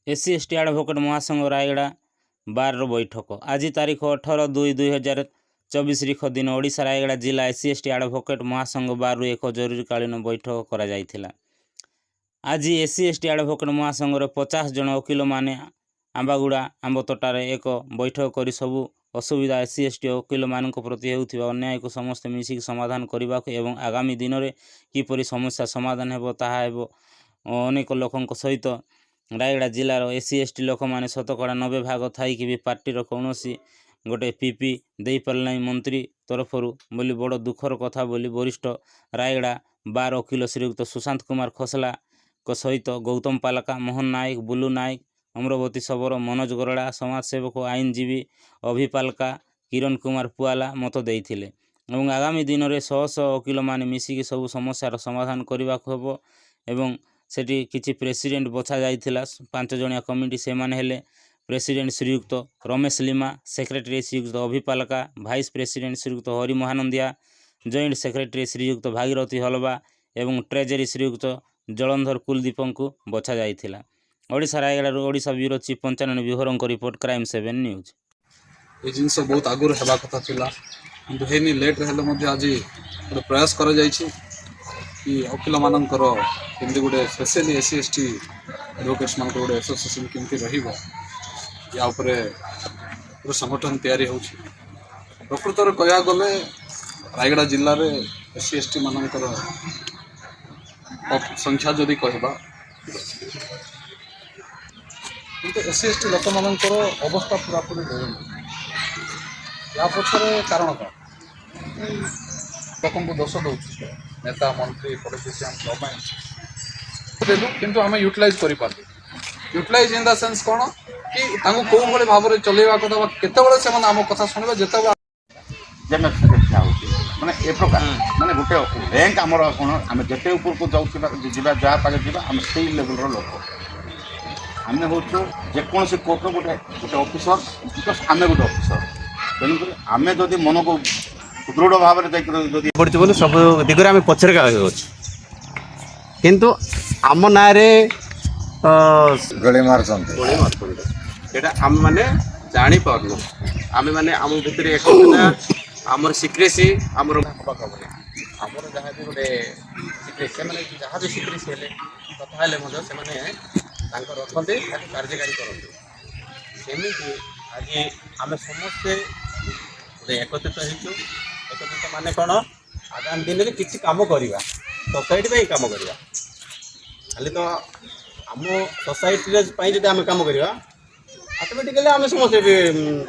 S C S ଟି advocate ମହାସଂଘ ରାୟଗଡ଼ା ବାର୍ର ବୈଠକ। ଆଜି ତାରିଖ 18/2/2024 ରିଖ ଦିନ ଓଡ଼ିଶା ରାୟଗଡ଼ା ଜିଲ୍ଲା ଏସ୍ ସି ଏସ୍ ଟି advocate ମହାସଂଘ ବାର୍ରୁ ଏକ ଜରୁରୀକାଳୀନ ବୈଠକ କରାଯାଇଥିଲା। ଆଜି ଏସ୍ ସି ଏସ୍ ଟି advocate ମହାସଂଘର 50 ଜଣ ଓକିଲମାନେ ଆମ୍ବାଗୁଡ଼ା ଆମ୍ବତୋଟାରେ ଏକ ବୈଠକ କରି ସବୁ ଅସୁବିଧା, ଏସ୍ ସି ଏସ୍ ଟି ଓକିଲମାନଙ୍କ ପ୍ରତି ହେଉଥିବା ଅନ୍ୟାୟକୁ ସମସ୍ତେ ମିଶିକି ସମାଧାନ କରିବାକୁ ଏବଂ ଆଗାମୀ ଦିନରେ କିପରି ସମସ୍ୟା ସମାଧାନ ହେବ ତାହା ହେବ। ଅନେକ ଲୋକଙ୍କ ସହିତ ରାୟଗଡ଼ା ଜିଲ୍ଲାର ଏସ୍ ସି ଏସ୍ ଟି ଲୋକମାନେ 90% ଭାଗ ଥାଇକି ବି ପାର୍ଟିର କୌଣସି ଗୋଟେ ପିପି ଦେଇପାରିଲେ ନାହିଁ ମନ୍ତ୍ରୀ ତରଫରୁ ବୋଲି ବଡ଼ ଦୁଃଖର କଥା ବୋଲି ବରିଷ୍ଠ ରାୟଗଡ଼ା ବାର୍ ଓକିଲ ଶ୍ରୀଯୁକ୍ତ ସୁଶାନ୍ତ କୁମାର ଖୋସଲାଙ୍କ ସହିତ ଗୌତମ ପାଲକା, ମୋହନ ନାୟକ, ବୁଲୁ ନାୟକ, ଅମରାବତୀ ଶବର, ମନୋଜ ଗରଡ଼ା, ସମାଜସେବକ ଆଇନଜୀବୀ ଅଭି ପାଲକା, କିରଣ କୁମାର ପୁଆଲା ମତ ଦେଇଥିଲେ ଏବଂ ଆଗାମୀ ଦିନରେ ଶହ ଶହ ଓକିଲମାନେ ମିଶିକି ସବୁ ସମସ୍ୟାର ସମାଧାନ କରିବାକୁ ହେବ। ଏବଂ ସେଠି କିଛି ପ୍ରେସିଡେଣ୍ଟ ବଛା ଯାଇଥିଲା, 5 ଜଣିଆ କମିଟି। ସେମାନେ ହେଲେ president Shriyukta Ramesh Lima, secretary Shriyukta Abhi Palka, vice president Shriyukta Hari Mahanandia, joint secretary Shriyukta Bhagirathi Halba ଏବଂ ଟ୍ରେଜେରୀ ଶ୍ରୀଯୁକ୍ତ ଜଳନ୍ଧର କୁଲଦୀପଙ୍କୁ ବଛା ଯାଇଥିଲା। ଓଡ଼ିଶା ରାୟଗଡ଼ାରୁ ଓଡ଼ିଶା ବ୍ୟୁରୋ ଚିଫ୍ ପଞ୍ଚାନନ ବିଭୋରଙ୍କ ରିପୋର୍ଟ, କ୍ରାଇମ୍ 7 ନ୍ୟୁଜ୍। ଏ ଜିନିଷ ବହୁତ ଆଗରୁ ହେବା କଥା ଥିଲା, କିନ୍ତୁ ହେଇନି। ଲେଟ୍ରେ ହେଲେ ମଧ୍ୟ ଆଜି ଗୋଟେ ପ୍ରୟାସ କରାଯାଇଛି କି ଓକିଲମାନଙ୍କର କେମିତି ଗୋଟେ, specially S C S T ଆଡ଼ଭୋକେଟ୍ସମାନଙ୍କର ଗୋଟେ ଆସୋସିଏସନ୍ କେମିତି ରହିବ, ୟା ଉପରେ ଗୋଟେ ସଂଗଠନ ତିଆରି ହେଉଛି। ପ୍ରକୃତରେ କହିବାକୁ ଗଲେ ରାୟଗଡ଼ା ଜିଲ୍ଲାରେ ଏସ୍ ସି ଏସ୍ ଟି ମାନଙ୍କର ସଂଖ୍ୟା ଯଦି କହିବା, କିନ୍ତୁ ଏସ୍ ସି ଏସ୍ ଟି ଲୋକମାନଙ୍କର ଅବସ୍ଥା ପୁରାପୁରି ଦୟନୀୟ। ୟା ପଛରେ କାରଣ କ'ଣ? ଲୋକଙ୍କୁ ଦୋଷ ଦେଉଛୁ, ନେତା, ମନ୍ତ୍ରୀ, ପଲିଟିସିଆନ୍, ଗଭର୍ଣ୍ଣମେଣ୍ଟ ଦେଲୁ, କିନ୍ତୁ ଆମେ ୟୁଟିଲାଇଜ୍ କରିପାରିଲୁ। ୟୁଟିଲାଇଜ୍ ଇନ୍ the sense କ'ଣ କି ତାଙ୍କୁ କେଉଁ ଭଳି ଭାବରେ ଚଲେଇବା କଥା ବା କେତେବେଳେ ସେମାନେ ଆମ କଥା ଶୁଣିବେ, ଯେତେବେଳେ ଯେମିତି ସେଠି ହେଉଛି, ମାନେ ଏ ପ୍ରକାର, ମାନେ ଗୋଟେ ର୍ୟାଙ୍କ ଆମର କ'ଣ, ଆମେ ଯେତେ ଉପରକୁ ଯାଉଥିବା ଯିବା, ଯାହା ପାଖେ ଯିବା, ଆମେ ସେଇ ଲେଭେଲର ଲୋକ। ଆମେ ହେଉଛୁ ଯେକୌଣସି କୋର୍ଟର ଗୋଟେ ଗୋଟେ ଅଫିସର, because ଆମେ ଗୋଟେ ଅଫିସର। ତେଣୁକରି ଆମେ ଯଦି ମନକୁ ସୁଦୃଢ଼ ଭାବରେ ଯାଇକରି ଯଦି ପଡ଼ିଛୁ ବୋଲି ସବୁ ଦିଗରେ ଆମେ ପଛରେ ଅଛୁ, କିନ୍ତୁ ଆମ ନାଁରେ ଗଳି ମାରୁଛନ୍ତି। ଗୋଳି ମାରୁଛନ୍ତି, ସେଇଟା ଆମେମାନେ ଜାଣିପାରୁନୁ। ଆମେମାନେ ଆମ ଭିତରେ ଏକତା, ଆମର ସିକ୍ରେସି, ଆମର ହବାକୁ ହବନି। ଆମର ଯାହା ବି ଗୋଟେ ସିକ୍ରେସି, ସେମାନେ ଯାହା ବି ସିକ୍ରେସି ହେଲେ, କଥା ହେଲେ ମଧ୍ୟ ସେମାନେ ତାଙ୍କ ରଖନ୍ତି, ତାକୁ କାର୍ଯ୍ୟକାରୀ କରନ୍ତି। ସେମିତି ଆଜି ଆମେ ସମସ୍ତେ ଗୋଟେ ଏକତ୍ରିତ ହେଇଛୁ। ଏକତ୍ରିତ ମାନେ କ'ଣ? ଆଗାମୀ ଦିନରେ କିଛି କାମ କରିବା, ସୋସାଇଟି ପାଇଁ କାମ କରିବା। ଖାଲି ତ ଆମ ସୋସାଇଟିରେ ପାଇଁ ଯଦି ଆମେ କାମ କରିବା, ଅଟୋମେଟିକାଲି ଆମେ ସମସ୍ତେ ବି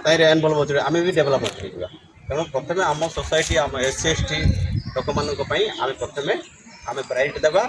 ତାହିଁରେ ଇନଭଲ୍ଭ ଅଛୁ, ଆମେ ବି ଡେଭଲପ୍ ହେଇଯିବା। ତେଣୁ ପ୍ରଥମେ ଆମ ସୋସାଇଟି, ଆମ ଏସ୍ ସି ଏସ୍ ଟି ଲୋକମାନଙ୍କ ପାଇଁ ଆମେ ପ୍ରଥମେ ଆମେ ପ୍ରାୟୋରିଟି ଦେବା।